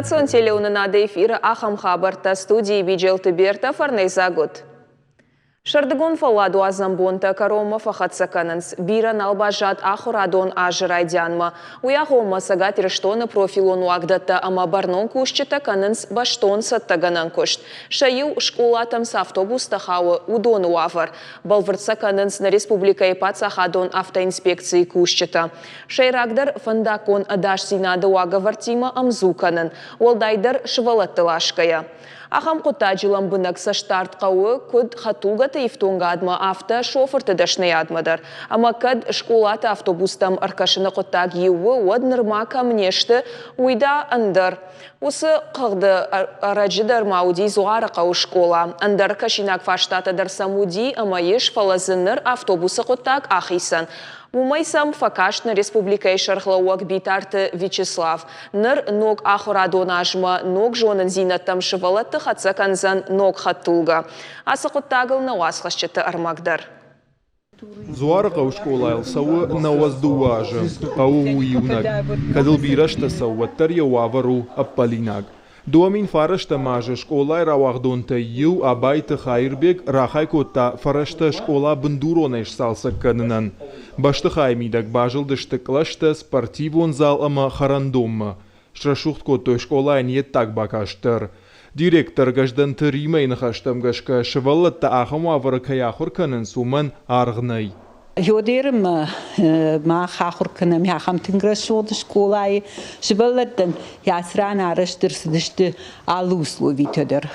Национ телеуынынады эфиры ахӕм хабӕрттӕ студийы Биджелты Бертӕ фӕрнӕйдзаг уыд. Сӕрдыгон фӕлладуадзӕн бонтӕ кӕронмӕ фӕхӕццӕ кӕнынц. Бирӕ нал баззад ахуырадон азы райдианмӕ. Уый агъоммӕ Цӕгат Ирыстоны профилон уагдӕттӕ ӕмӕ бӕрнон кусджытӕ кӕнынц бӕстон цӕттӕгӕнӕн куыст. Сӕ иу, скъолатӕм цы автобустӕ хауы, уыдоны уавӕр. Бӕлвырд сӕ кӕнынц нӕ республикӕйы паддзахадон автоинспекцийы кусджытӕ. Сӕйрагдӕр фӕндаггон ӕдасдзинады уагӕвӕрдтимӕ ӕмдзу кӕнын, уӕлдайдӕр сывӕллӕтты ласгӕйӕ. Ахӕм хъуыддаджы лӕмбынӕг цӕстдард хъӕуы куыд хӕдтулгӕты ифтонгадмӕ, афтӕ шофырты дӕсныйадмӕ дӕр. Ӕмӕ кӕд скъолаты автобустӕм ӕркӕсыны хъуыддаг иу у, уӕд нырма кӕм не сты, уый да ӕндӕр. Уыцы хыгъды ӕрӕджы дӕр ма уыди Дзуарыхъӕуы скъола. Ӕндӕр кӕсинаг фарстатӕ дӕр сӕм уыди ӕмӕ ис, фӕлӕ дзы ныр автобусы хъуыддаг ахицӕн. Уымӕй сӕм фӕкаст нӕ республикӕйы сӕргълӕууӕг Битарты Вячеслав. Ныр ног ахуырадон азмӕ ног зонындзинӕдтӕм сывӕллӕтты хӕццӕ кӕндзӕн ног хӕдтулгӕ. Ацы хъуыддагыл нӕ уацхӕсджыты ӕрмӕг дӕр. Дзуарыхъӕуы скъолайыл цӕуы 92 азы. Хъӕуы у иунӕг. Кӕд ыл бирӕ азтӕ цӕуы, уӕддӕр йӕ уавӕр у ӕппӕлинаг. 2009 азы скъолайы рауагъдонтӕй иу Абайты Хаирбег рахай кодта фӕрӕзтӕ скъола бындуронӕй сцалцӕг кӕнынӕн. Бӕстыхайы мидӕг базылдысты кълӕстӕ, спортивон зал ӕмӕ хӕрӕндонмӕ. Срӕсугъд кодтой скъолайӕн йе ддаг бакаст дӕр. Директор Гӕздӕнты Римӕйы ныхӕстӕм гӕсгӕ, сывӕллӕттӕ ахӕм уавӕры кӕй ахуыр кӕнынц, уымӕн аргъ нӕй. Йодеры мах ахуыр кӕнӕм ахӕм тынг рӕсугъд скъолайы. Сывӕллӕттӕн ацы ран арӕзт ӕрцыдысты алы условитӕ дӕр.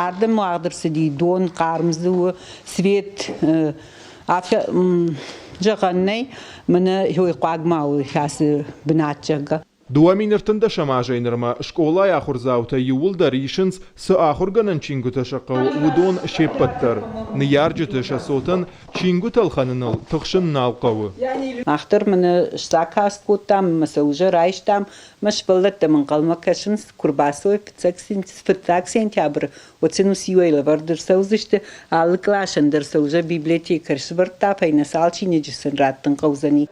Ардӕм уагъд ӕрцыди дон, хъарм дзы у, свет. Афтӕ зӕгъӕн нӕй, мӕнӕ хъуаг ма у ацы бынат, зӕгъгӕ. 2013 азӕй нырмӕ скъолайы ахуырдзаутӕ иууылдӕр исынц, цы ахуыргӕнӕн чингуытӕ сӕ хъӕуы, уыдон се ппӕт дӕр. Ныййарджыты сӕ цотӕн чингуытӕ ӕлхӕныныл тыхсын нал хъӕуы. Мах дӕр мӕнӕ сзаказ кодтам ӕмӕ сӕ уже райстам. Мӕ сывӕллӕттӕм ӕнхъӕлмӕ кӕсынц, куы рбацӕуой фыццаг сентябры, уӕд сын уыциуӕй лӕвӕрд ӕрцӕудзысты. Алы къласӕн дӕр сӕ уже библиотекарь сӕвӕрдта, фӕйнӕ цал чиныджы сын раттын хъӕудзӕни.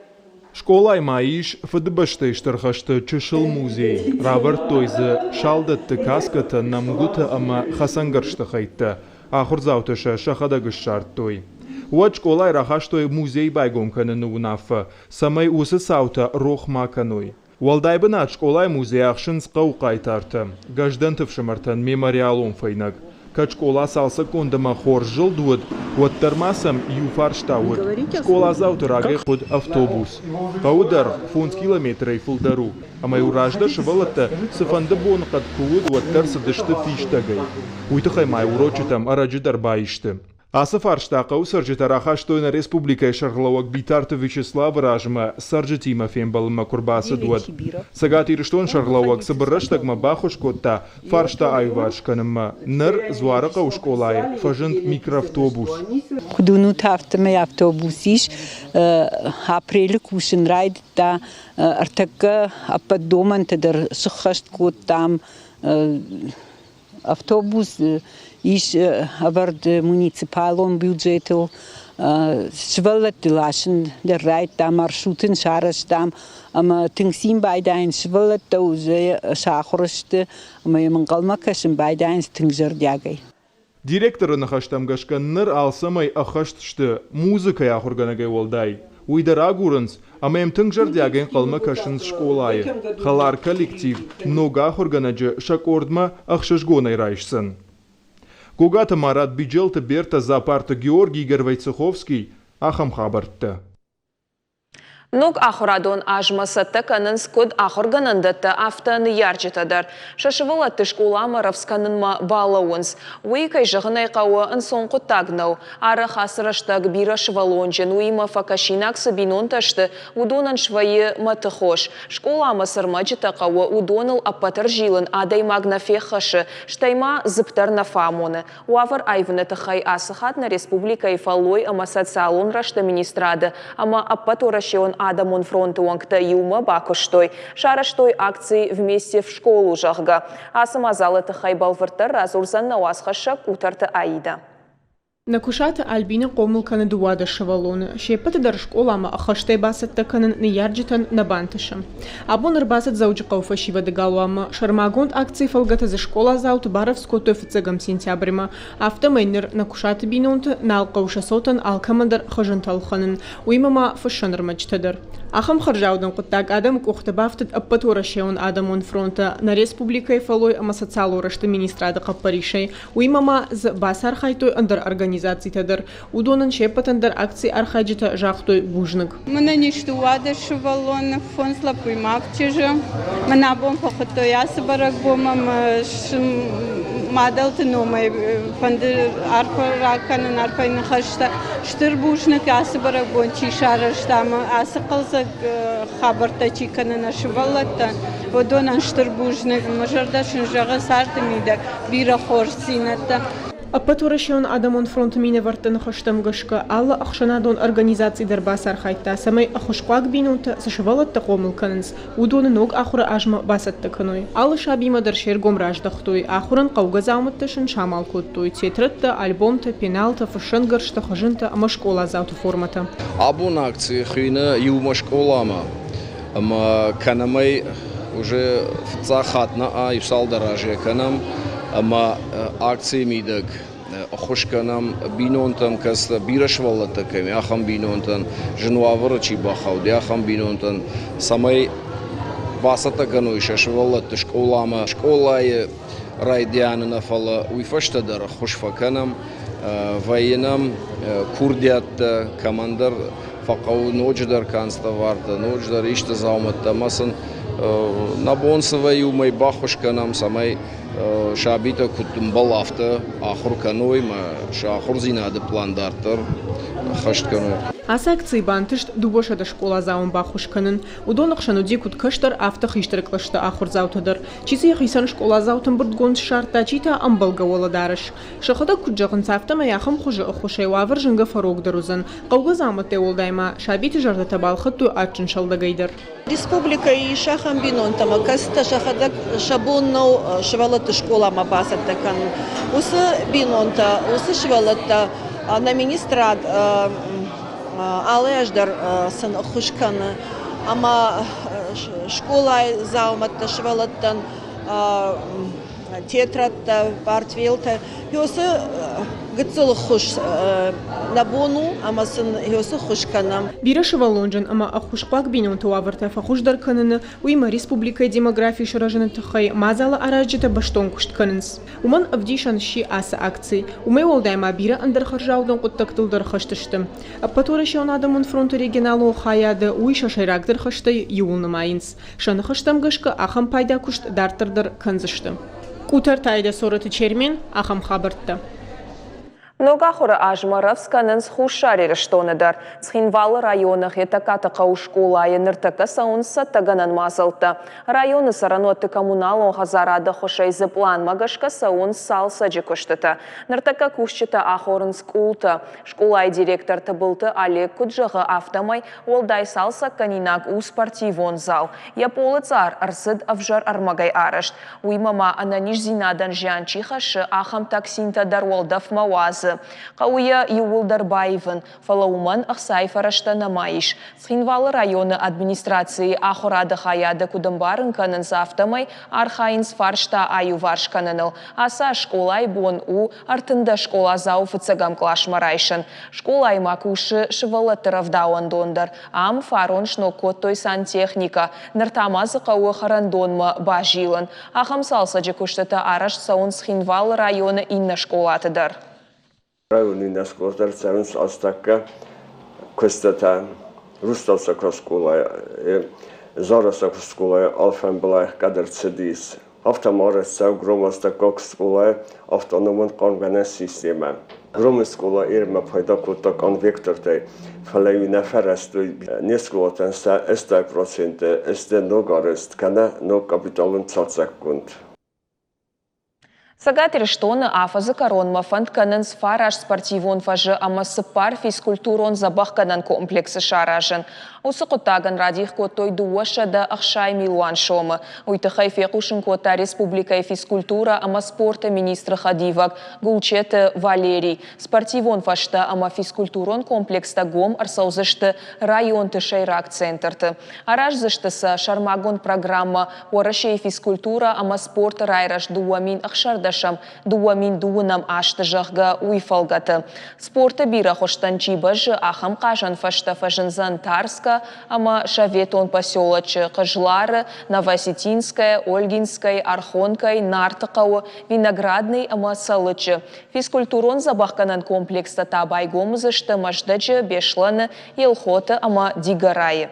Скъолайы ма ис Фыдыбӕстӕйы Стыр хӕсты чысыл музей. Равӕрдтой дзы салдӕтты каскӕтӕ, нӕмгуытӕ ӕмӕ хӕцӕнгӕрзты хӕйттӕ. Ахуырдзаутӕ сӕ сӕхӕдӕг ссардтой. Уӕд скъолайы рахастой музей байгом кӕныны уынаффӕ, цӕмӕй уыцы цаутӕ рох ма кӕной. Уӕлдай бынат скъолайы музейы ахсынц хъӕуы хъайтартӕ, Гӕздӕнты фсымӕртӕн мемориалон фӕйнӕг. Кӕд скъола цалцӕггонд ӕмӕ хорз зылд уыд, уӕддӕр ма сӕм иу фарста уыд. Скъоладзауты рагӕй хъуыд автобус. Хъӕуы дӕргъ фондз километрӕй фылдӕр у, ӕмӕ-иу раздӕр сывӕллӕттӕ цыфӕнды боныхъӕд куы уыд, уӕддӕр цыдысты фистӕгӕй. Уый тыххӕй ма урочытӕм ӕрӕджы дӕр баисты. Ацы фарста хъӕуы цӕрджытӕ рахастой нӕ республикӕйы сӕргълӕууӕг Битарты Вячеславы размӕ цӕрджытимӕ фембӕлынмӕ куы рбацыд, уӕд. Цӕгат Ирыстоны сӕргълӕууӕг цыбыр рӕстӕгмӕ баххуыс кодта фарста аиуварс кӕнынмӕ. Ныр Дзуарыхъӕуы скъолайы фӕзынд микроавтобус. Куыд уынут, афтӕмӕй автобус ис. Апрелы кусын райдыдта. Ӕртӕккӕ ӕппӕт домӕнтӕ дӕр сыххӕст кодтам. Автобус ис ӕвӕрд муниципалон бюджетыл. Сывӕллӕтты ласын дӕр райдыдтам, маршрут ын сарӕзтам ӕмӕ тынг цин байдайынц сывӕллӕттӕ уже сахуыр сты ӕмӕ йӕм ӕнхъӕлмӕ кӕсын байдайынц тынг зӕрдиагӕй. Директоры ныхӕстӕм гӕсгӕ ныр алцӕмӕй ӕххӕст сты музыкӕйы ахуыргӕнӕгӕй уӕлдай. Уый дӕр агурынц ӕмӕ йӕм тынг зӕрдиагӕй ӕнхъӕлмӕ кӕсынц скъолайы. Хӕлар коллектив ног ахуыргӕнӕджы сӕ къордмӕ ӕхсызгонӕй райсдзӕн. Гогаты Марат, Биджелты Бертӕ, Дзапарты Георгий, Игорь Войцеховский. Ахӕм хабӕрттӕ. Ног ахуырадон азмӕ цӕттӕ кӕнынц куыд ахуыргӕнӕндӕттӕ, афтӕ ныййарджытӕ дӕр. Сӕ сывӕллӕтты скъоламӕ рӕвдз кӕнынмӕ балӕууынц. Уый, кӕй зӕгъын ӕй хъӕуы, ӕнцон хъуыддаг нӕу. Арӕх ацы рӕстӕг бирӕ сывӕллонджын, уыимӕ фӕкӕсинаг цы бинонтӕ сты, уыдонӕн свӕййы мӕтыхос. Скъоламӕ цы рмӕджытӕ хъӕуы, уыдоныл ӕппӕт ӕрзилын адӕймаг нӕ феххӕсы, стӕй ма дзыпп дӕр нӕ фӕамоны. Уавӕр аивыны тыххӕй ацы хатт нӕ республикӕйы фӕллой ӕмӕ социалон рӕзты министрады ӕмӕ Ӕппӕтуӕрӕсеон адӕмон фронты уӕнгтӕ иумӕ бакуыстой. Сарӕзтой акци «Вместе в школу», зӕгъгӕ. Ацы мадзалы тыххӕй бӕлвырддӕр радзурдзӕн нӕ уацхӕссӕг Къутӕрты Аидӕ. Нӕкуысаты Альбинӕ хъомыл кӕны 12 сывӕллоны. Се ппӕты дӕр скъоламӕ ӕххӕстӕй бацӕттӕ кӕнын ныййарджытӕн нӕ бантысы. Абон ӕрбацыд Дзӕуджыхъӕуы фӕсивӕды галуанмӕ. Сӕрмагонд акцийы фӕлгӕты дзы скъоладзауты барӕвдз кодтой фыццӕгӕм сентябрьмӕ. Афтӕмӕй ныр Нӕкуысаты бинонты нал хъӕуы сӕ цотӕн алкӕмӕн дӕр хызынтӕ ӕлхӕнын, уыимӕ ма фыссӕн ӕрмӕджытӕ дӕр. Ахӕм хӕрзаудӕн хъуыддаг адӕмы къухты бафтыд Ӕппӕтуӕрӕсеон адӕмон фронты, нӕ республикӕйы фӕллой ӕмӕ социалон рӕзты министрады хъӕппӕрисӕй. Уыимӕ ма дзы бацархайдтой ӕндӕр организацитӕ дӕр. Уыдонӕн се ппӕтӕн дӕр акцийы архайджытӕ загътой бузныг. Мӕнӕн ис 12 сывӕллоны, фондз лӕппуйы ма авд чызджы. Мӕн абон фӕхуыдтой ацы бӕрӕгбонмӕ мӕ мадӕлты номӕй фӕнды арфӕ ракӕнын, арфӕйы ныхӕстӕ. Стыр бузныг, ацы бӕрӕгбон чи сарӕзта ӕмӕ ацы хъӕлдзӕг хабӕрттӕ чи кӕны нӕ сывӕллӕттӕн, уыдонӕн стыр бузныг. Мӕ зӕрдӕ сын зӕгъы царды мидӕг бирӕ хорздзинӕдтӕ. Ӕппӕтуӕрӕсеон адӕмон фронты минӕвӕртты ныхӕстӕм гӕсгӕ, алы ӕхсӕнадон организаци дӕр бацархайдта, цӕмӕй ӕххуысхъуаг бинонтӕ цы сывӕллӕттӕ хъомыл кӕнынц, уыдоны ног ахуыры азмӕ бацӕттӕ кӕной. Алы сабимӕ дӕр се ргом раздӕхтой, ахуырӕн хъӕугӕ дзаумӕттӕ сын самал кодтой, тетрӕдтӕ, альбомтӕ, пеналтӕ, фыссӕнгӕрзтӕ, хызынтӕ ӕмӕ скъоладзауты формӕтӕ. Абон акци хуыйны «Иумӕ скъоламӕ» ӕмӕ кӕнӕм ӕй уже фыццаг хатт нӕ иу цалдӕр азы кӕнӕм ӕмӕ акцийы мидӕг ӕххуыс кӕнӕм бинонтӕн, кӕцытӕ бирӕ сывӕллӕттӕ кӕм и, ахӕм бинонтӕн, зын уавӕры чи бахауди, ахӕм бинонтӕн, цӕмӕй бацӕттӕ кӕной сӕ сывӕллӕтты скъоламӕ. Скъолайы райдианы нӕ, фӕлӕ уый фӕстӕ дӕр ӕххуыс фӕкӕнӕм, вӕййы нӕм курдиӕттӕ, кӕмӕндӕр фӕхъӕуы ноджыдӕр канцтовартӕ, ноджыдӕр исты дзаумӕттӕ ӕмӕ сын нӕ бон цы вӕййы, уымӕй баххуыс кӕнӕм, цӕмӕй сабитӕ куыд ӕмбӕлы, афтӕ ахуыр кӕной ӕмӕ сӕ ахуырдзинады план дарддӕр ӕххӕст кӕной. Ацы акцийы бантыст 200 скъоладзауӕн баххуыс кӕнын. Уыдоны хсӕн уыди куыд кӕстӕр, афтӕ хистӕр кълӕсты ахуырдзаутӕ дӕр. Чи дзы йӕхицӕн скъоладзауты ӕмбырдгонд ссардта, чи та ӕмбӕлгӕ уӕлӕдарӕс. Сӕхӕдӕг куыд зӕгъынц, афтӕмӕй ахӕм хуызы ӕххуысӕй уавӕр зынгӕ фӕрогдӕр уыдзӕн. Хъӕугӕ дзаумӕттӕй уӕлдай ма сабиты зӕрдӕтӕ балхӕдтой адджын сӕлдӕгӕй дӕр. Республикӕйы ис ахӕм бинонтӕ ӕмӕ кӕцытӕ сӕхӕдӕг сӕ бон нӕу сывӕллӕтты скъоламӕ бацӕттӕ кӕнын. Уыцы бинонтӕ, уыцы сывӕллӕттӕ нӕ министрад алы аз дӕр сын ӕххуыс кӕны ӕмӕ скъолайы дзаумӕттӕ сывӕллӕттӕн тетрӕдтӕ, портфелтӕ. Уыцы гыццыл ӕххуыс нӕ бон у ӕмӕ сын уыцы ӕххуыс кӕнӕм. Бирӕсывӕллонджын ӕмӕ ӕххуысхъуаг бинонты уавӕртӕ фӕхуыздӕр кӕныны, уыимӕ республикӕйы демографи сырӕзыны тыххӕй мадзалы аразджытӕ бӕстон куыст кӕнынц. Уымӕн ӕвдисӕн сси ацы акци. Уымӕй уӕлдай ма бирӕ ӕндӕр хӕрзаудӕн хъуыддӕгтыл дӕр хӕст сты. Ӕппӕтуӕрӕсеон адӕмон фронты регионалон хайады уый сӕ сӕйрагдӕр хӕстӕй иуыл нымайынц. Сӕ ныхӕстӕм гӕсгӕ ахӕм пайда куыст дарддӕр дӕр кӕндзысты. Къутӕртайдӕ Сороты Чермен, ахӕм хабӕрттӕ. Ног ахуыры азмӕ рӕвдз кӕнынц Хуссар Ирыстоны дӕр. Цхинвалы районы Хетӕгкаты хъӕуы скъолайы ныртӕккӕ цӕуынц цӕттӕгӕнӕн мадзӕлттӕ. Районы цӕрӕнуӕтты коммуналон хӕдзарады ӕххуысӕй дзы пъланмӕ гӕсгӕ цӕуынц цалцӕджы куыстытӕ. Ныртӕккӕ кусджытӕ ахорынц къултӕ. Скъолайы директор Тыбылты Олег куыд зӕгъы, афтӕмӕй Уӕлдай цалцӕггӕнинаг у спортивон зал. Йӕ пъолы цъар ӕрцыд ӕвзӕр ӕрмӕгӕй арӕзт. Уыимӕ ма ӕнӕниздзинадӕн зиан чи хӕссы, ахӕм токсинтӕ дӕр уӕлдӕфмӕ уадзы. Хъӕуы йӕ иууылдӕр баивын, фӕлӕ уымӕн ӕхцайы фӕрӕзтӕ нӕма ис. Цхинвалы районы администрацийы ахуырады хайады куыд ӕмбарын кӕнынц, афтӕмӕй архайынц фарста аиуварс кӕныныл. Ацы аз скъолайы бон у 13 скъоладзауы фыццӕгӕм къласмӕ райсын. Скъолайы ма кусы сывӕллӕтты рӕвдауӕндон дӕр. Ам фарон сног кодтой сантехникӕ. Ныр та ма дзы хъӕуы хӕрӕндонмӕ базилын. Ахӕм цалцӕджы куыстытӕ арӕзт цӕуынц Цхинвалы районы иннӕ скъолаты дӕр. Районы иннӕ скъолатӕ дӕр цӕуынц астӕккӕ куыстытӕ. Русталсакы скъолайы, Зарасакы скъолайы алфӕмбылай ӕхгӕд ӕрцыдис. Афтӕ ма арӕзт цӕуы Громастӕггаг скъолайы автономон хъармгӕнӕн системӕ. Громы скъола Ирмӕ пайда кодта конвектортӕй, фӕлӕ-иу нӕ фӕрӕзтой не скъолатӕн сӕ 80 проценты сты ног арӕзт кӕнӕ ног капиталон цалцӕггонд. Цӕгат Ирыстоны афӕдзы кӕронмӕ фӕнд кӕнынц фараст спортивон фӕзы ӕмӕ цыппар физкультурон-дзӕбӕхгӕнӕн комплексы саразын. Уыцы хъуыддагӕн радих кодтой 260 милуан сомы. Уый тыххӕй фехъусын кодта республикӕйы физкультурӕ ӕмӕ спорты министры хӕдивӕг Гулчеты Валерий. Спортивон фӕзтӕ ӕмӕ физкультурон комплекстӕ гом ӕрцӕудзысты районты сӕйраг центрты. Араздзысты сӕ сӕрмагонд программӕ Уӕрӕсейы физкультурӕ ӕмӕ спорты райрӕзт 2016 2020 азты, зӕгъгӕ, уый фӕлгӕты. Спорты бирӕ хуызтӕн чи бӕззы, ахӕм хъазӕн фӕзтӕ фӕзындзӕн Тарскӕ ӕмӕ Советон поселочы, Хъызлары, Новоосетинское, Ольгинскӕйы, Архонкӕйы, Нартыхъӕуы, Виноградный ӕмӕ Цӕлыччы. Физкультурон-дзӕбӕхгӕнӕн комплекстӕ та байгом уыдзысты Мӕздӕджы, Беслӕны, Елхоты ӕмӕ Дигорайы.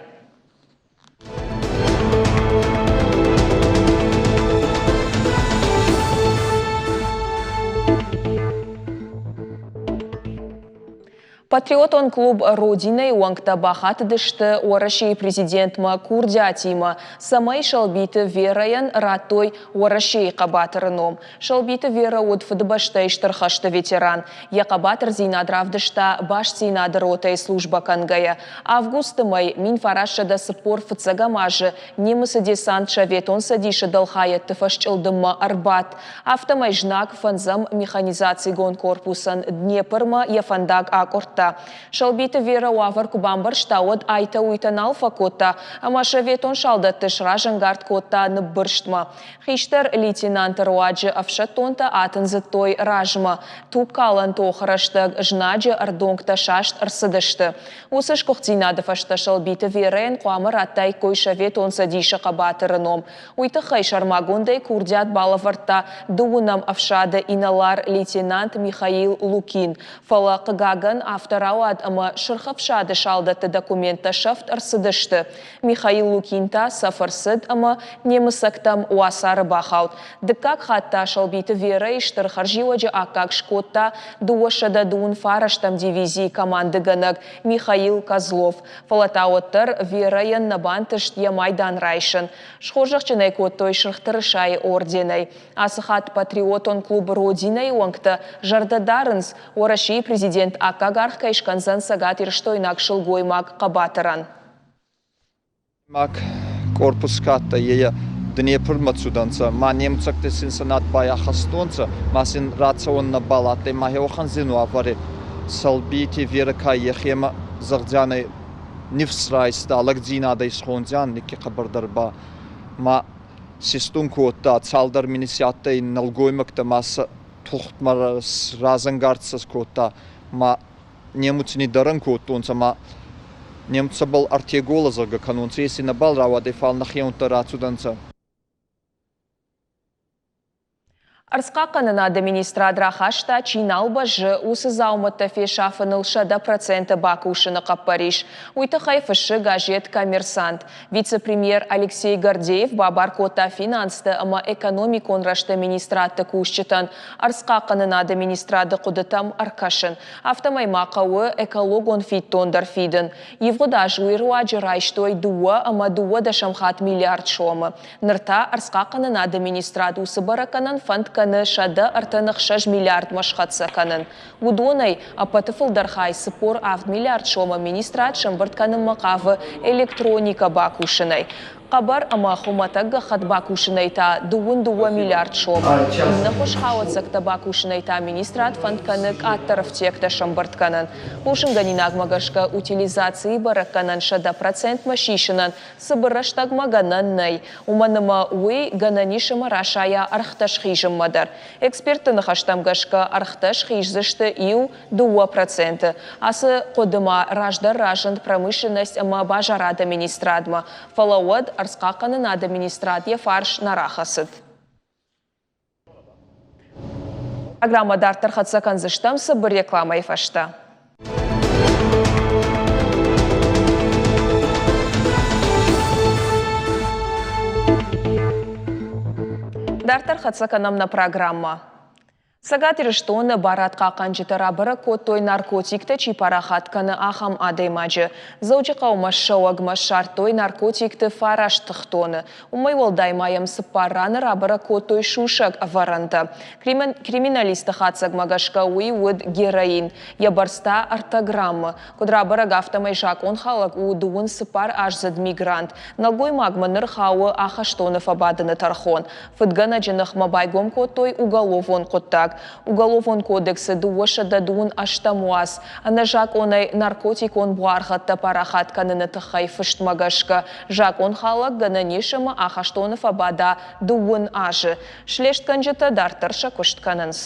Патриотон клуб «Родина»-йы уӕнгтӕ бахатыдысты Уӕрӕсейы президентмӕ курдиатимӕ, цӕмӕй Сӕлбиты Верӕйӕн радтой Уӕрӕсейы хъӕбатыры ном. Сӕлбиты Верӕ уыд Фыдыбӕстӕйы Стыр хӕсты ветеран. Йӕ хъӕбатырдзинад равдыста бастдзинады ротӕйы службӕ кӕнгӕйӕ. Августы мӕй 1945 азы немыцы десант Советон Цӕдисы дӕлхайӕдты фӕсчъылдыммӕ ӕрбадт. Афтӕмӕй знаг фӕндзӕм механизацигонд корпусӕн Днепрмӕ йӕ фӕндаг акъуырдта. Сӕлбиты Верӕ уавӕр куы бамбӕрста, уӕд айтӕ-уыйтӕ нал фӕкодта ӕмӕ советон салдӕтты сразӕнгард кодта ныббырстмӕ. Хистӕр лейтенанты руаджы ӕфсӕддонтӕ атындзыдтой размӕ. Тугкалӕн тохы рӕстӕг знаджы ӕрдонгтӕ саст ӕрцыдысты. Уыцы сгуыхтдзинады фӕстӕ Сӕлбиты Верӕйӕн хъуамӕ радтаиккой Советон Цӕдисы хъӕбатыры ном. Уый тыххӕй сӕрмагондӕй курдиат балӕвӕрдта дыууынӕм ӕфсады инӕлар-лейтенант Михаил Лукин. Фӕлӕ, хъыгагӕн, афтӕ рауад, ӕмӕ Сырх Ӕфсады салдӕтты документтӕ сӕфт ӕрцыдысты. Михаил Лукин та цӕф ӕрцыд ӕмӕ немыцӕгтӕм уацары бахауд. Дыккаг хатт та Сӕлбиты Верӕйы стыр хӕрзиуӕджы аккаг скодта 229 дивизийы командыгӕнӕг Михаил Козлов. Фӕлӕ та уӕддӕр Верӕйӕн нӕ бантыст йӕ майдан райсын. Схорзӕхджын ӕй кодтой Сырх Тырысайы орденӕй. Ацы хатт патриотон клуб «Родина»-йы уӕнгтӕ зӕрдӕ дарынц, Уӕрӕсейы президент аккаг аргъ кӕй скӕндзӕн цӕгатирыстойнаг сылгоймаг хъӕбатырӕн. Мак корпус ка адтӕй, е Днепрмӕ цудӕнцӕ, ма немуцӕгтӕ син сӕ над байахӕстонцӕ, ма син рацӕуӕн нӕбал адтӕй, ма уӕхӕн зин уавӕри Сӕлбийти Верӕ ка ехемӕ зӕгъдзӕнӕй нифс райста, лӕгдзийнадӕ исхондзиан никки хъӕбӕрдӕр ба ма систун кодта цалдӕр миниси адтӕй нӕлгоймӕгтӕ ма сӕ тухтмӕ разӕнгард сӕ кодта, ма немуц ниддӕрӕн кодтонцӕ ма немуцӕбӕл ӕртеголӕ зӕгъгӕ кӕнунцӕ, еци нӕбал рауадӕй, фал нӕхеуӕнттӕ рацудӕнцӕ. Ӕрдзхъахъхъӕнынады министрад рахаста, чи нал бӕззы, уыцы дзаумӕттӕ фесафыныл 100% бакусыны хъӕппӕрис. Уый тыххӕй фыссы газет «Коммерсант». Вице-премьер Алексей Гордеев бабар кодта финансты ӕмӕ экономикон рӕзты министрадты кусджытӕн ӕрдзхъахъхъӕнынады министрады хъуыдытӕм ӕркӕсын. Афтӕмӕй ма хъӕуы экологон фиддон дӕр фидын. Ивгъуыд аз уый руаджы райстой дыууӕ ӕмӕ дыууӕдӕсӕм хатт миллиард сомы. Ныр та ӕрдзхъахъхъӕнынады министрад уыцы бӕрӕггӕнӕн фӕнд кӕны 136 миллиардмӕ схӕццӕ кӕнын. Уыдонӕй ӕппӕты фылдӕр хай 47 миллиард сомы министрад сӕмбырд кӕнынмӕ хъавы электроникӕ бакусынӕй. Хъӕбӕр ӕмӕ хуымӕтӕг гӕххӕтт бакусынӕй та дыууын дыууӕ миллиард сомы. Иннӕ хуыз хауӕццӕгтӕ бакусынӕй та министрад фӕнд кӕны къаддӕр ӕфтиӕгтӕ сӕмбырд кӕнын. Хъусынгӕнинагмӕ гӕсгӕ утилизацийы бӕрӕггӕнӕн 100%-мӕ сисынӕн цыбыр рӕстӕгмӕ гӕнӕн нӕй, уымӕн ӕмӕ уый гӕнӕн ис ӕмӕ расайа ӕргътӕ схизынмӕ дӕр. Экспертты ныхӕстӕм гӕсгӕ ӕргътӕ схиздзысты 1-2%. Ацы хъуыды ма раздӕр разынд промышленность ӕмӕ базарады министрадмӕ, фӕлӕ уӕд ӕрдзхъахъхъӕнынады министрад йӕ фарс нӕ рахӕцыд. Программӕ дарддӕр хӕццӕ кӕндзыстӕм цыбыр рекламӕйы фӕстӕ. Дарддӕр хӕццӕ кӕнӕм нӕ программӕ. Цӕгат Ирыстоны барадхъахъхъӕнджытӕ рабӕрӕг кодтой, наркотиктӕ чи парахат кӕны, ахӕм адӕймаджы. Дзӕуджыхъӕумӕ ссӕуӕгмӕ ссардтой наркотикты фараст тыхтоны. Уымӕй уӕлдай ма йӕм цыппар раны рабӕрӕг кодтой сусӕг ӕвӕрӕнтӕ. Криминалисты хатдзӕгмӕ гӕсгӕ уый уыд героин. Йӕ бӕрц та ӕртӕ граммы. Куыд рабӕрӕг, афтӕмӕй закъонхалӕг у дыууын цыппараздзыд мигрант. Нӕлгоймагмӕ ныр хауы ахӕстоны фӕбадыны тӕрхон. Фыдгӕнӕджы ныхмӕ байгом кодтой уголовон хъуыддаг. Уголовон кодексы 208 ӕстӕм уац ӕнӕзакъонӕй наркотикон буаргъӕдтӕ парахат кӕныны тыххӕй фыстмӕ гӕсгӕ закъонхалӕг гӕнӕн ис ӕмӕ ахӕстоны фӕбада дыууын азы. Слестгӕнджытӕ дарддӕр сӕ куыст кӕнынц.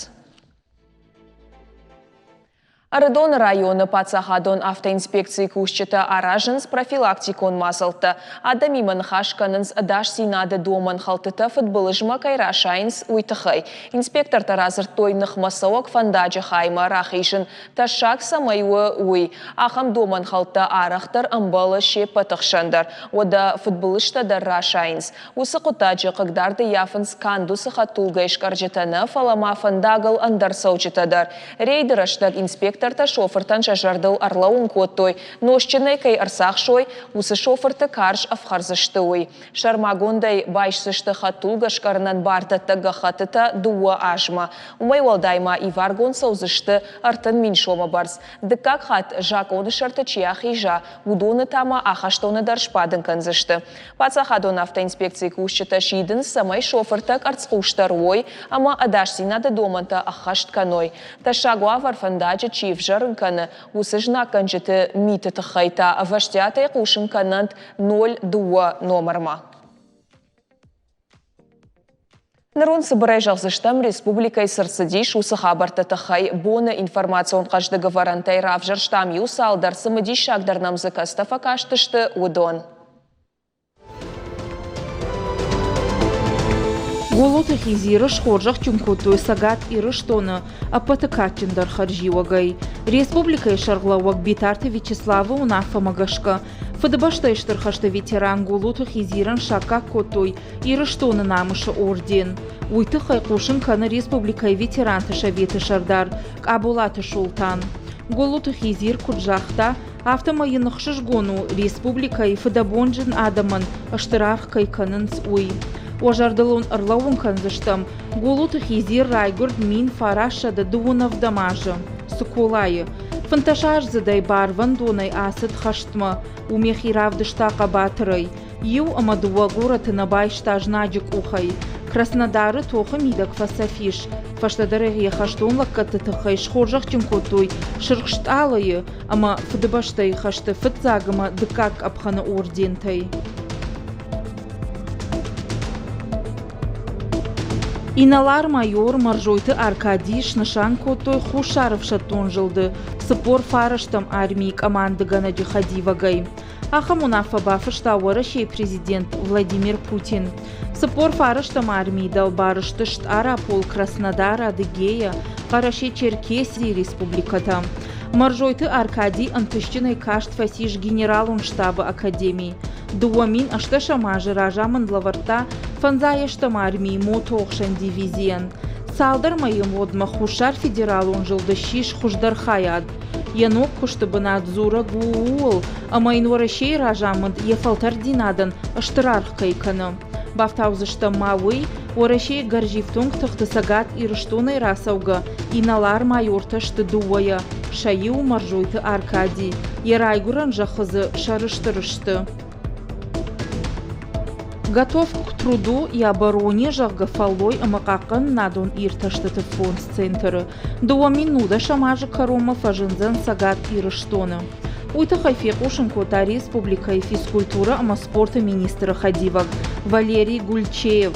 Ӕрыдоны районы паддзахадон автоинспекцийы кусджытӕ аразынц профилактикон мадзӕлттӕ. Адӕмимӕ ныхас кӕнынц ӕдасдзинады домӕн хӕлдтытӕ фыдбылызмӕ кӕй расайынц, уый тыххӕй. Инспектортӕ радзырдтой ныхмӕцӕуӕг фӕндаджы хаймӕ рахизын тӕссаг цӕмӕй у, уый. Ахӕм домӕн хӕлдтӕ арӕхдӕр ӕмбӕлы се ппӕты хсӕн дӕр. Уӕдӕ фыдбылызтӕ дӕр расайынц. Уыцы хъуыддаджы хъыгдард ӕййафынц канд уыцы хӕдтулгӕйы скъӕрджытӕ нӕ, фӕлӕ ма фӕндагыл ӕндӕр цӕуджытӕ дӕр. Рейды рӕстӕг инспектортӕ шофыртӕн сӕ зӕрдыл ӕрлӕууын кодтой, нозтджынӕй кӕй ӕрцахсой, уыцы шофырты карз ӕфхӕрдзысты, уый. Сӕрмагондӕй байсдзысты хӕдтулгӕ скъӕрынӕн бардӕттӕг гӕххӕттытӕ дыууӕ азмӕ. Уымӕй уӕлдай ма иваргонд цӕудзысты 30 000 сомы бӕрц. Дыккаг хатт закъоны сӕрты чи ахиза, уыдоны та ма ахӕстоны дӕр сбадын кӕндзысты. Паддзахадон автоинспекцийы кусджытӕ сидынц, цӕмӕй шофыртӕ къӕрцхъусдӕр уой ӕмӕ ӕдасдзинады домӕнтӕ ӕххӕст кӕной. Тӕссаг уавӕр фӕндаджы чи ӕвзӕрын кӕны, уыцы знаггӕнджыты миты тыххӕй та ӕвӕстиатӕй хъусын кӕнӕнт 02 номырмӕ. Ныр уын цыбырӕй зӕгъдзыстӕм, республикӕйы цы рцыдис, уыцы хабӕртты тыххӕй. Боны информацион хъӕздыг ӕвӕрӕнтӕй равзӕрстам иу цалдӕр, цымыдисагдӕр нӕм дзы кӕцытӕ фӕкастысты, уыдон. Голоты Хизиры схорзӕхджын кодтой Цӕгат Ирыстоны ӕппӕты кадджындӕр хӕрзиуӕгӕй. Республикӕйы сӕргълӕууӕг Битарты Вячеславы уынаффӕмӕ гӕсгӕ Фыдыбӕстӕйы Стыр хӕсты ветеран Голоты Хизирӕн саккаг кодтой Ирыстоны намысы орден. Уый тыххӕй хъусын кӕны республикӕйы ветеранты советы сӕрдар Къаболаты Солтан. Голоты Хизир куыд загъта, афтӕмӕй йын ӕхсызгон у, республикӕйы фыдӕбонджын адӕмӕн стыр аргъ кӕй кӕнынц, уый. Уӕ зӕрдыл уын ӕрлӕууын кӕндзыстӕм, Голоты Хизир райгуырд 1927 азы Цыколайы. Фынтӕсаздзыдӕй барвӕндонӕй ацыд хӕстмӕ. Уым йӕхи равдыста хъӕбатырӕй. Иу ӕмӕ дыууӕ горӕты нӕ байста знаджы къухӕй. Краснодары тохы мидӕг фӕцӕф ис. Фӕстӕдӕр йӕ хӕстон лӕггӕдты тыххӕй схорзӕхджын кодтой Сырх Стъалыйы ӕмӕ Фыдыбӕстӕйы хӕсты фыццаг ӕмӕ дыккаг къӕпхӕны ордентӕй. Инӕлар-майор Мӕрзойты Аркадийы снысан кодтой Хуссар ӕфсӕддон зылды 49-ӕм армийы командыгӕнӕджы хӕдивӕгӕй. Ахӕм уынаффӕ бафыста Уӕрӕсейы президент Владимир Путин. 49-ӕм армийы дӕлбар сты Стъарапол, Краснодар, Адыгея, Хъӕрӕсе-Черкесийы республикӕтӕ. Мӕрзойты Аркадий ӕнтыстджынӕй каст фӕцис генералон штабы академи. 2008 азы разамынд лӕвӕрдта фӕндзайӕстӕм армийы мотоохсӕн дивизийӕн. Цалдӕр мӕйы мгъуыдмӕ Хуссар федералон зылды ссис хуыздӕр хайад. Йӕ ног куысты бынат дзурӕг у ууыл, ӕмӕ йын Уӕрӕсейы разамынд йӕ фӕлтӕрддзинадӕн стыр аргъ кӕй кӕны. Бафтаудзыстӕм ма уый, Уӕрӕсейы гӕрзифтонг тыхты Цӕгат Ирыстонӕй рацӕугӕ инӕлар-майортӕ сты дыууӕйӕ, сӕ иу Мӕрзойты Аркади, йӕ райгуырӕн зӕххы дзы сӕрыстыр сты. Готов к труду и обороне, зӕгъгӕ, фӕллой ӕмӕ хъахъхъӕнынадон иртӕстыты фондз центры 2010 азы кӕронмӕ фӕзындзӕн Цӕгат Ирыстоны. Уый тыххӕй фехъусын кодта республикӕйы физкультурӕ ӕмӕ спорты министры хӕдивӕг Валерий Гульчеев.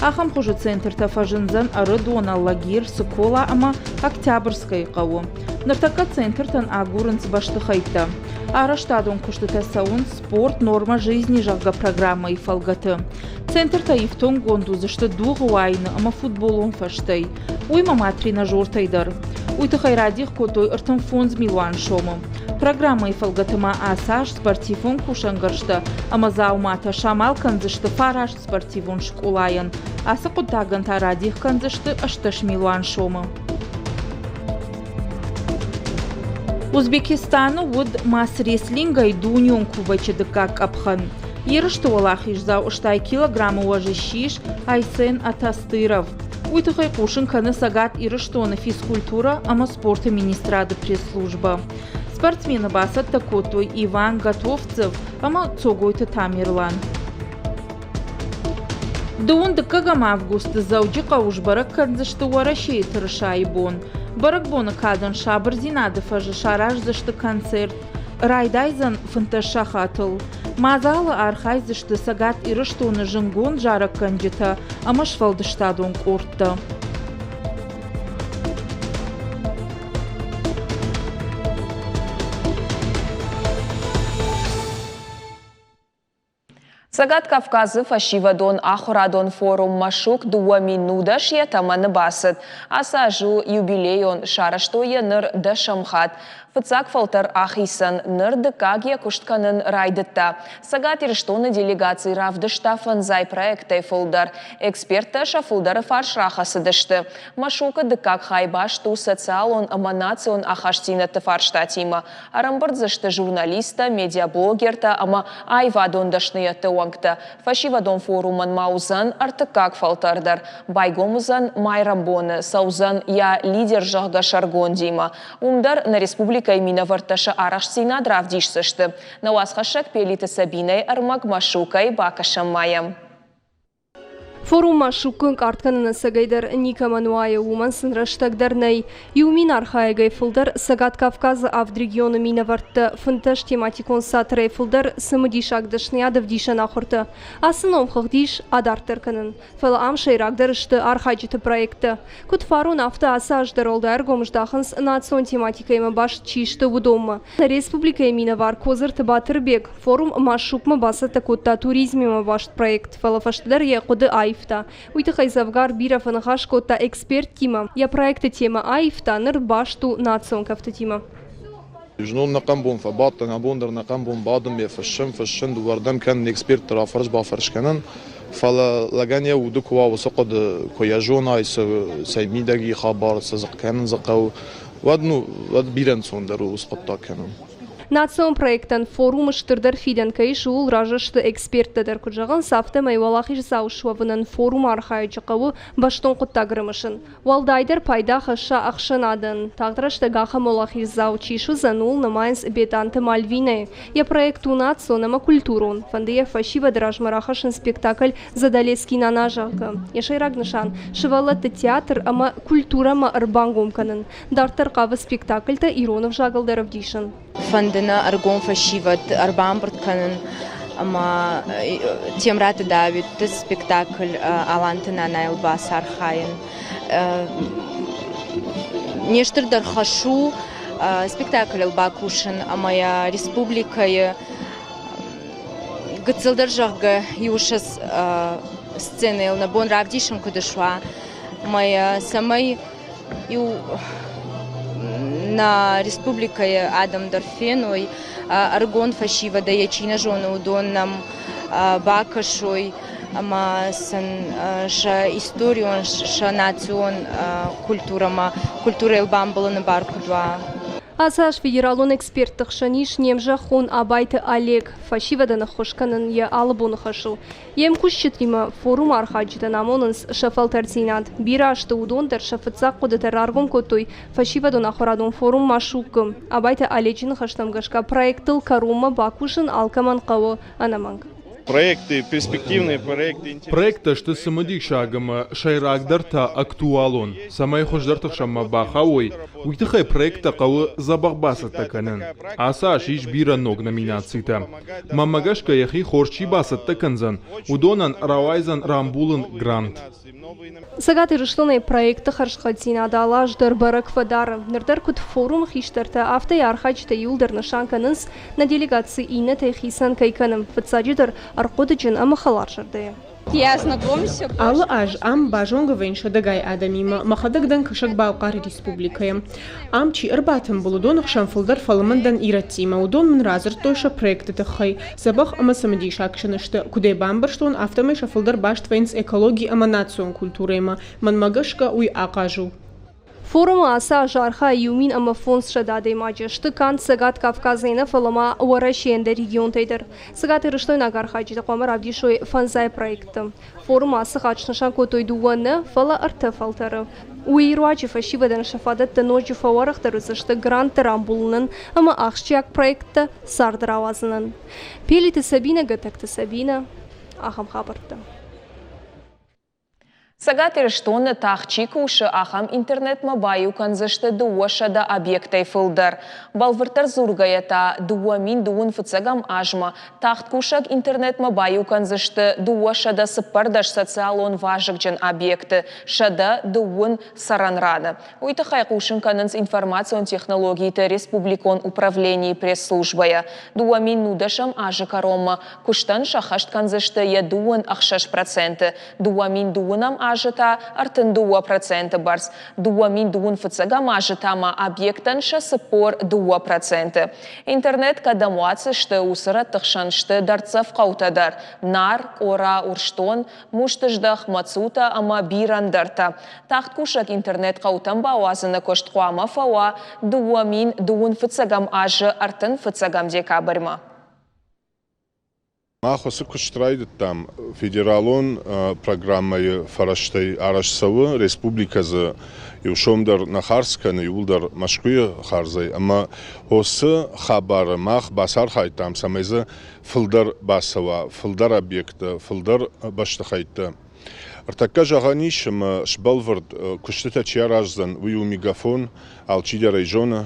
Ахӕм хуызы центртӕ фӕзындзӕн Ӕрыдон, Алагир, Цыкола ӕмӕ Октябрьскӕйы хъӕуы. Ныртӕккӕ центртӕн агурынц бӕстыхӕйттӕ. Арӕзтадон куыстытӕ цӕуынц «Спорт. Норма жизни», зӕгъгӕ, программӕйы фӕлгӕты. Центртӕ ифтонггонд уыдзысты дугъы уайыны ӕмӕ футболон фӕзтӕй, уыимӕ ма тренажертӕй дӕр. Уый тыххӕй радих кодтой 35 милуан сомы. Программӕйы фӕлгӕты ма ацы аз спортивон кусӕнгӕрзтӕ ӕмӕ дзауматӕ самал кӕндзысты фараст спортивон скъолайӕн. Ацы хъуыддагӕн та радих кӕндзысты 18 милуан сомы. Узбекистаны уыд мас-рестлингӕй дунеон кубочы дыккаг къӕпхӕн. Ерысты уӕлахиздзау 80 килограммы уӕзы ссис Айсен Атастыров. Уый тыххӕй хъусын кӕны Цӕгат Ирыстоны физкультурӕ ӕмӕ спорты министрады пресс-службӕ. Спортсмены бацӕттӕ кодтой Иван Готовцев ӕмӕ Цогойты Тамерлан. Дыууын дыккӕгӕм августы Дзӕуджыхъӕуы сбӕрӕг кӕндзысты Уӕрӕсейы тырысайы бон. Бӕрӕгбоны кадӕн сабырдзинады фӕзы сараздзысты концерт. Райдайдзӕн 15 сахатыл. Мадзалы архайдзысты Цӕгат Ирыстоны зынгонд зарӕггӕнджытӕ ӕмӕ сфӕлдыстадон къордтӕ. Цӕгат Кавказы фӕсивӕдон ахуырадон форум Машук 2010 йӕ тӕмӕны бацыд. Ацы аз у юбилейон, сарӕзтой йӕ ныр дӕсӕм хатт. Фыццаг фӕлтӕр ахицӕн, ныр дыккаг йӕ куыст кӕнын райдыдта. Цӕгат Ирыстоны делегаци равдыста фӕндзай проектӕй фылдӕр. Эксперттӕ сӕ фылдӕры фарс рахӕцыдысты. Машукы дыккаг хай баст у социалон ӕмӕ национ ахастдзинӕдты фарстатимӕ. Ӕрӕмбырд дзы сты журналисттӕ, медиаблогертӕ ӕмӕ аивадон дӕсныйӕдты уӕнгтӕ. Фӕсивӕдон форумӕн ма уыдзӕн ӕртыккаг фӕлтӕр дӕр. Байгом уыдзӕн майрӕмбоны, цӕудзӕн йӕ лидер, зӕгъгӕ, сӕргондимӕ. Уым дӕр нӕ республикӕйы минӕвӕрттӕ сӕ арӕхстдзинад равдисдзысты. Нӕ уацхӕссӕг Пелиты Сабинӕйы ӕрмӕг Машукӕй бакӕсӕм ма йӕм. Форум Машуккы ӕнкъард кӕнын ӕцӕгӕйдӕр никӕмӕн уайы, уымӕн сын рӕстӕг дӕр нӕй. Иу мин архайӕгӕй фылдӕр Цӕгат Кавказы авд регионы минӕвӕрттӕ, 15 тематикон цатырӕй фылдӕр цымыдисаг дӕсныйад ӕвдисӕн ахуыртӕ. Ацы номхыгъд ис адарддӕр кӕнын. Фӕлӕ ам сӕйрагдӕр сты архайджыты проекттӕ. Куыд фарон, афтӕ ацы аз дӕр уӕлдай ӕргом здахынц национ тематикӕимӕ баст чи сты, уыдонмӕ. Нӕ республикӕйы минӕвар Кодзырты Батырбег форум Машукмӕ бацӕттӕ кодта туризмимӕ баст проект, фӕлӕ фӕстӕдӕр йӕ хъуыды аивта. Уый тыххӕй дзӕвгар бирӕ фӕныхас кодта эксперттимӕ. Йӕ проекты темӕ аивта, ныр баст у национ кӕфтытимӕ. Знон нӕхъӕн бон фӕбадтӕн, абон дӕр нӕхъӕн бон бадын, ме фыссӕн, фыссын, дыууӕрдӕм кӕнын, экспертты рафӕрс-бафӕрс кӕнын. Фӕлӕ лӕгӕн йӕ уды куы уа уыцы хъуыды, куы йӕ зонай, цы цӕй мидӕг и хабар, цы дзы кӕнын дзы хъӕуы, уӕд, ну, уӕд бирӕ ӕнцондӕр у уыцы хъуыддаг кӕнын. Национ проектӕн форумы стырдӕр фидӕн кӕй ис, ууыл разы сты эксперттӕ дӕр. Куыд зӕгъынц, афтӕмӕй уӕлахиздзау суӕвынӕн форумы архайӕджы хъӕуы бӕстон хъуыддаг ӕрымысын. Уӕлдайдӕр пайда хӕсса ӕхсӕнадӕн. Тагъд рӕстӕг ахӕм уӕлахиздзау чи суыдзӕн, ууыл нымайынц Бетанты Мальвинӕйы. Йӕ проект у национ ӕмӕ культурон. Фӕнды йӕ фӕсивӕды размӕ рахӕссын спектакль «Задалески нана», зӕгъгӕ. Йӕ сӕйраг нысан – сывӕллӕтты театр ӕмӕ культурӕмӕ ӕрбангом кӕнын. Дарддӕр хъавы спектакльтӕ ирон ӕвзагыл дӕр ӕвдисын. Фӕнды нӕ ӕргом фӕсивӕд ӕрбамбырд кӕнын ӕмӕ Темыраты Давиды спектакль Аланты нанайыл бацархайын. Не стырдӕр хӕс у спектаклыл бакусын ӕмӕ йӕ республикӕйы гыццылдӕр, зӕгъгӕ, иу ссӕдз сценӕйыл нӕ бон равдисын куыд суа, ӕмӕ йӕ цӕмӕй иу нӕ республикӕйы адӕм дӕр феной, ӕрыгон фӕсивӕдӕй йӕ чи нӕ зоны, уыдон нӕм бакӕсой ӕмӕ сын сӕ историон, сӕ национ культурӕмӕ, культурӕйыл бамбӕлыны бар куыд уа. Ацы аз федералон экспертты хсӕн ис не мзӕххон Абайты Олег. Фӕсивӕдӕн ӕххуыс кӕнын йӕ алыбоны хӕс у. Йе мкусджытимӕ форумы архайджытӕн амонынц сӕ фӕлтӕрддзинад. Бирӕ азты уыдон дӕр сӕ фыццаг хъуыдытӕ раргом кодтой фӕсивӕдон ахуырадон форум Машукы. Абайты Оледжы ныхӕстӕм гӕсгӕ проектыл кӕронмӕ бакусын алкӕмӕн хъӕуы ӕнӕмӕнг. Проекты перспективные проекты. Проекттӕ сты цымыдисаг ӕмӕ сӕйрагдӕр та актуалон. Цӕмӕй хуыздӕрты хсӕнмӕ бахауой, уый тыххӕй проекттӕ хъӕуы дзӕбӕх бацӕттӕ кӕнын. Ацы аз ис бирӕ ног номинацитӕ. Мӕнмӕ гӕсгӕ йӕхи хорз чи бацӕттӕ кӕндзӕн, уыдонӕн рауайдзӕн рамбулын грант. Цӕгат Ирыстонӕй проекты хӕрзхъӕддзинад алы аз дӕр бӕрӕг фӕдары. Ныр дӕр куыд форумы хистӕртӕ, афтӕ йӕ архайджытӕ иууылдӕр нысан кӕнынц, нӕ делегаци иннӕтӕй хицӕн кӕй кӕны, фыццаджыдӕр, ӕрхъуыдыджын ӕмӕ хӕларзӕрдӕйӕ. Алы аз ам базонгӕ вӕййын сӕдӕгай адӕмимӕ, мӕхӕдӕг дӕн Кӕсӕг-Балхъары республикӕйы. Ам чи ӕрбатымбыл, уыдоны хсӕн фылдӕр фӕлмӕн дӕн ирӕттимӕ. Уыдон мын радзырдтой сӕ проекты тыххӕй. Дзӕбӕх ӕмӕ цымыдисаг сын сты. Куыд ӕй бамбӕрстон, афтӕмӕй сӕ фылдӕр баст вӕййынц экологи ӕмӕ национ культурӕимӕ. Мӕнмӕ гӕсгӕ, уый ахъаз у. Форумы ацы аз архайы 1500 адӕймаджы. Сты канд Цӕгат Кавказӕй нӕ, фӕлӕ ма Уӕрӕсейы ӕндӕр регионтӕй дӕр. Цӕгатирыстойнаг архайджытӕ хъуамӕ равдисой фӕндзай проекты. Форумы ацы хатт снысан кодтой дыууӕ нӕ, фӕлӕ ӕртӕ фӕлтӕры. Уый руаджы фӕсивӕдӕн сӕ фадӕттӕ ноджы фӕуӕрӕхдӕр уыдзысты гранттӕ рамбулынӕн ӕмӕ ахсджиаг проекттӕ царды рауадзынӕн. Пелиты Сабинӕ, Гӕтӕгты Сабинӕ, ахӕм хабӕрттӕ. Цӕгат Ирыстоны тагъд чи кусы, ахӕм интернетмӕ баиу кӕндзысты 200 объектӕй фылдӕр. Бӕлвырддӕр дзургӕйӕ та, 2000 фыццӕгӕм азмӕ тагъдкусӕг интернетмӕ баиу кӕндзысты 214 социалон вазыгджын объекты 130 цӕрӕнраны. Уый тыххӕй хъусын кӕнынц информацион технологиты республикон управленийы пресс-службӕйӕ. 2010 азы кӕронмӕ куыстӕн сӕххӕст кӕндзысты йӕ 26%, 2009 азы та 32% бӕрц, 2021 азы та ма объектӕн сӕ 42%. Интернет кӕдӕм уадздзысты, уыцы рӕтты хсӕн сты дӕрддзӕф хъӕутӕ дӕр Нар, Къора, Урсдон, Мустыздӕх, Мацутӕ ӕмӕ бирӕ ӕндӕртӕ. Тагъдкусӕг интернет хъӕутӕм бауадзыны куыст хъуамӕ фӕуа 2021 азы 35 декабрьмӕ. Мах уыцы куыст райдыдтам федералон программӕйы фӕрӕзтӕй арӕзт цӕуы, республикӕ дзы иу сом дӕр нӕ хардз кӕны, иууылдӕр Мӕскуыйы хардзӕй. Ӕмӕ уыцы хабары мах бацархайдтам, цӕмӕй дзы фылдӕр бацӕуа, фылдӕр объекттӕ, фылдӕр бӕстыхӕйттӕ. Ӕртӕккӕ зӕгъӕн ис, ӕмӕ сбӕлвырд, куыстытӕ чи араздзӕн, уый у Мегафон. Алчидӕр ӕй зоны.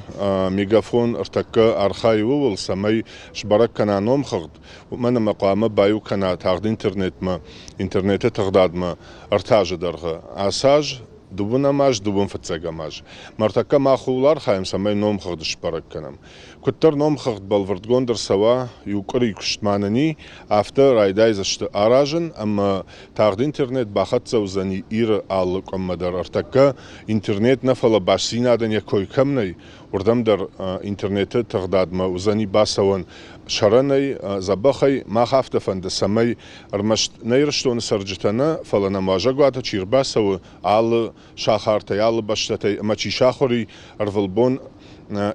Мегафон ӕртӕккӕ архайы ууыл, цӕмӕй сбӕрӕг кӕна номхыгъд, уымӕн ӕмӕ хъуамӕ баиу кӕна тагъд интернетмӕ, интернеты тыгъдадмӕ ӕртӕ азы дӕргъы. Ацы аз дыууынӕм аз, дыууын фыццӕгӕм аз. Ӕртӕккӕ мах ууыл архайӕм, цӕмӕй номхыгъд сбӕрӕг кӕнӕм. Куыддӕр номхыгъд бӕлвырдгонд ӕрцӕуа, иу къуыри куыст ма нын и, афтӕ райдайдзысты аразын ӕмӕ тагъд интернет бахӕццӕ уыдзӕни Иры алы къуыммӕ дӕр. Ӕртӕккӕ интернет нӕ, фӕлӕ бастдзинадӕн йӕ кой кӕм нӕй, уырдӕм дӕр интернеты тыгъдадмӕ уыдзӕни бацӕуӕн сӕрӕнӕй, дзӕбӕхӕй. Мах афтӕ фӕнды, цӕмӕй ӕрмӕст нӕ Ирыстоны цӕрджытӕ нӕ, фӕлӕ нӕм уазӕгуаты чи ӕрбацӕуы, алы сахартӕй, алы бӕстӕтӕй ӕмӕ чи сахуыр и ӕрвылбон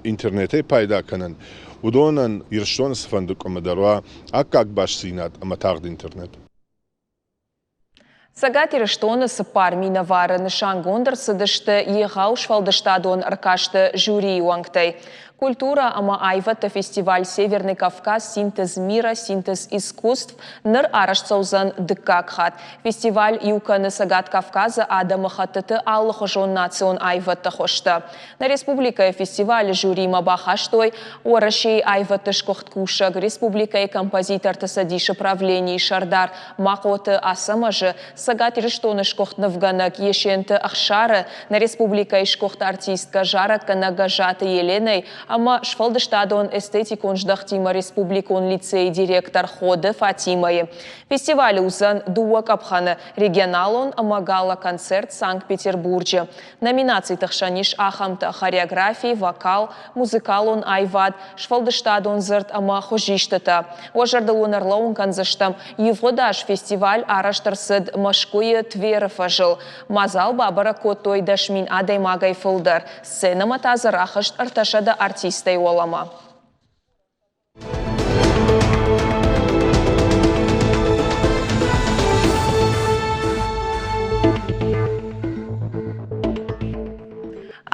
интернетӕй пайда кӕнын, уыдонӕн Ирыстоны цыфӕнды къуымы дӕр уа аккаг бастдзинад ӕмӕ тагъд интернет. Цӕгат Ирыстоны цыппар минӕвары нысангонд ӕрцыдысты егъау сфӕлдыстадон ӕркасты жюрийы уӕнгтӕй. Культурӕ ӕмӕ аивӕдты фестиваль «Северный Кавказ. Синтез мира. Синтез искусств» ныр арӕзт цӕудзӕн дыккаг хатт. Фестиваль иу кӕны Цӕгат Кавказы адӕмыхӕттыты алыхуызон национ аивӕдты хуызтӕ. Нӕ республикӕйы фестивалы жюримӕ бахастой Уӕрӕсейы аивӕдты сгуыхт кусӕг, республикӕйы композиторты цӕдисы правленийы сӕрдар Махъоты Ацӕмӕзы, Цӕгат Ирыстоны сгуыхт нывгӕнӕг Есенты Ӕхсары, нӕ республикӕйы сгуыхт артисткӕ, зарӕггӕнӕг Гӕззаты Еленӕй ӕмӕ сфӕлдыстадон-эстетикон здӕхтимӕ республикон лицейы директор Ходы Фатимӕйы. Фестивалы уыдзӕн дыууӕ къӕпхӕны регионалон ӕмӕ гала-концерт Санкт-Петербурджы. Номинациты хсӕн ис ахӕмтӕ хореографи, вокал, музыкалон аивад, сфӕлдыстадон дзырд ӕмӕ хуызистытӕ. Уӕ зӕрдыл уын ӕрлӕууын кӕндзыстӕм, ивгъуыд аз фестиваль арӕзт ӕрцыд Мӕскуыйы Тверы фӕзыл. Мадзал бабӕрӕг кодтой 10 000 адӕймагӕй фылдӕр, сценӕмӕ та дзы рахызт 300 артистӕй уӕлӕмӕ.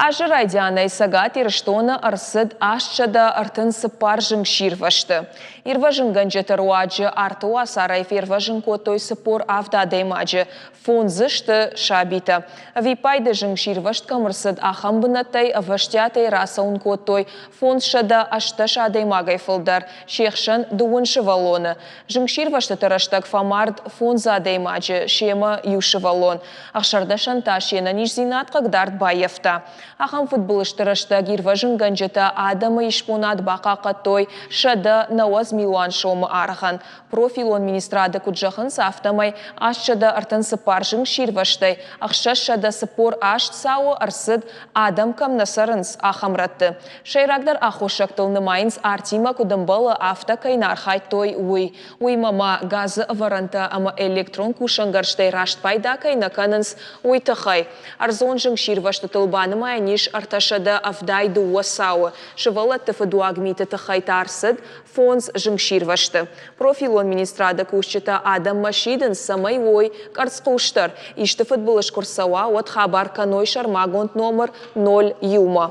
Азы райдианӕй Цӕгат Ирыстоны ӕрцыд 834 зынгсирвӕзты. Ирвӕзынгӕнджыты руаджы арты уацарӕй фервӕзын кодтой 47 адӕймаджы, фондзы сты сабитӕ. Ӕвиппайды зынгсирвӕзт кӕм ӕрцыд, ахӕм бынӕттӕй ӕвӕстиатӕй рацӕуын кодтой 580 адӕймагӕй фылдӕр, се хсӕн дыууын сывӕллоны. Зынгсирвӕзтыты рӕстӕг фӕмард фондз адӕймаджы, семӕ иу сывӕллон. Ӕхсӕрдӕсӕн та се нӕниздзинад хъыгдард баййӕфта. Ахӕм фыдбылызты рӕстӕг ирвӕзынгӕнджытӕ адӕмы исбонад бахъахъхъӕдтой 190 милуан сомы аргъӕн. Профилон министрады куыд зӕгъынц, афтӕмӕй 834 зынгсирвӕзтӕй 648 цауы ӕрцыд, адӕм кӕм нӕ цӕрынц, ахӕм рӕтты. Сӕйрагдӕр аххосӕгтыл нымайынц, артимӕ куыд ӕмбӕлы, афтӕ кӕй нӕ архайдтой, уый. Уыимӕ ма газы ӕвӕрӕнтӕ ӕмӕ электрон кусӕнгӕрзтӕй раст пайда кӕй нӕ кӕнынц, уый тыххӕй. Ӕрдзон зынгсирвӕзтытыл банымайӕн ссарӕн ис 372 цауы, сывӕллӕтты фыдуаг миты тыххӕй та ӕрцыд фондз зынгсирвӕзты. Профилон министрады кусджытӕ адӕммӕ сидынц, цӕмӕй уой къӕрцхъусдӕр, исты фыдбылыз куы рцӕуа, уӕд хабар кӕной сӕрмагонд номыр ноль иумӕ.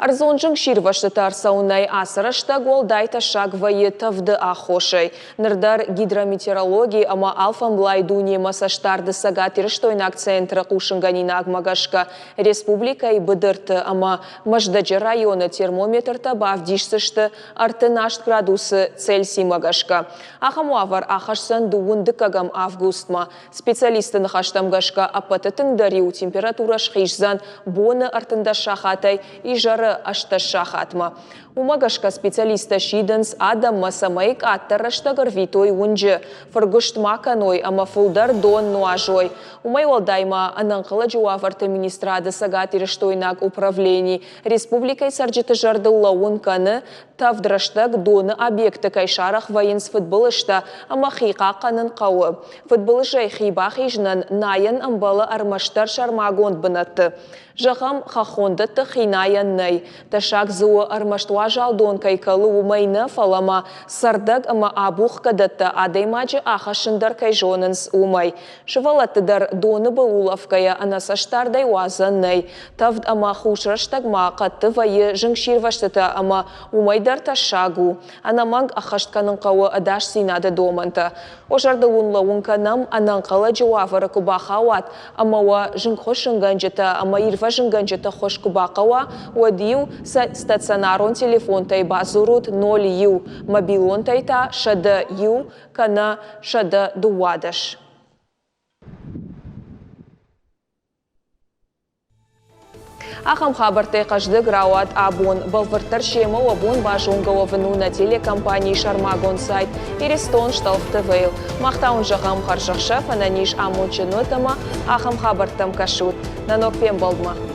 Ӕрдзон зынгсирвӕзтытӕ ӕрцӕуынӕй ацы рӕстӕг уӕлдай тӕссаг вӕййы тӕвды аххосӕй. Ныр дӕр гидрометеорологи ӕмӕ алфӕмблай дунемӕ цӕстдарды цӕгатирыстойнаг центры хъусынгӕнинагмӕ гӕсгӕ республикӕйы быдырты ӕмӕ Мӕздӕджы районы термометртӕ бавдисдзысты 38 градусы Цельсимӕ гӕсгӕ. Ахӕм уавӕр ахӕсдзӕн дыууын дыккӕгӕм августмӕ. Специалистты ныхӕстӕм гӕсгӕ, ӕппӕты тынгдӕр-иу температурӕ схиздзӕн боны 13 сахатӕй изӕры 18 сахатмӕ. Уымӕ гӕсгӕ специалисттӕ сидынц адӕммӕ, цӕмӕй къаддӕр рӕстӕг ӕрвитой уынджы, фыргуыст ма кӕной ӕмӕ фылдӕр дон нуазой. Уымӕй уӕлдай ма Ӕнӕнхъӕлӕджы уавӕрты министрады цӕгатирыстойнаг управлени республикӕйы цӕрджыты зӕрдыл лӕууын кӕны, Тӕвд рӕстӕг доны объекты кӕй сарӕх вӕййынц фыдбылызтӕ ӕмӕ хи хъахъхъӕнын хъӕуы. Фыдбылызӕй хи бахизынӕн найӕн ӕмбӕлы ӕрмӕстдӕр сӕрмагонд бынӕтты. Зӕгъӕм, хӕххон дӕтты хи найӕн нӕй. Тӕссаг дзы у, ӕрмӕст уазал дон кӕй кӕлы, уымӕй нӕ, фӕлӕ ма цӕрдӕг ӕмӕ абухгӕ дӕттӕ адӕймаджы ахӕссын дӕр кӕй зонынц, уымӕй. Сывӕллӕтты дӕр доны был улӕфгӕйӕ ӕнӕцӕстдардӕй уадзӕн нӕй. Тӕвд ӕмӕ хус рӕстӕг ма хъӕдты вӕййы зынгсирвӕзтытӕ ӕмӕ уымӕй дӕр тӕссаг у. Ӕнӕмӕнг ӕххӕст кӕнын хъӕуы ӕдасдзинады домӕнтӕ. Уӕ зӕрдыл уын лӕууын кӕнӕм, ӕнӕнхъӕлӕджы уавӕры куы бахауат ӕмӕ уӕ зынгхуыссынгӕнджытӕ ӕмӕ ирвӕзынгӕнджыты ххуыс куы бахъӕуа, уӕд-иу сӕ стационарон телефонтӕй бадзурут 01, мобилонтӕй та 101 кӕнӕ 112. Ахӕм хабӕрттӕй хъӕздыг рауад абон. Бӕлвырддӕр семӕ уӕ бон базонгӕ уӕвын у нӕ телекомпанийы сӕрмагонд сайт Иристон Шталф ТВ-йыл. Мах та уын зӕгъӕм хӕрзӕхсӕв, ӕнӕниз, амондджын уӕт ӕмӕ ахӕм хабӕрттӕм кӕсут. Нӕ ног фембӕлдмӕ!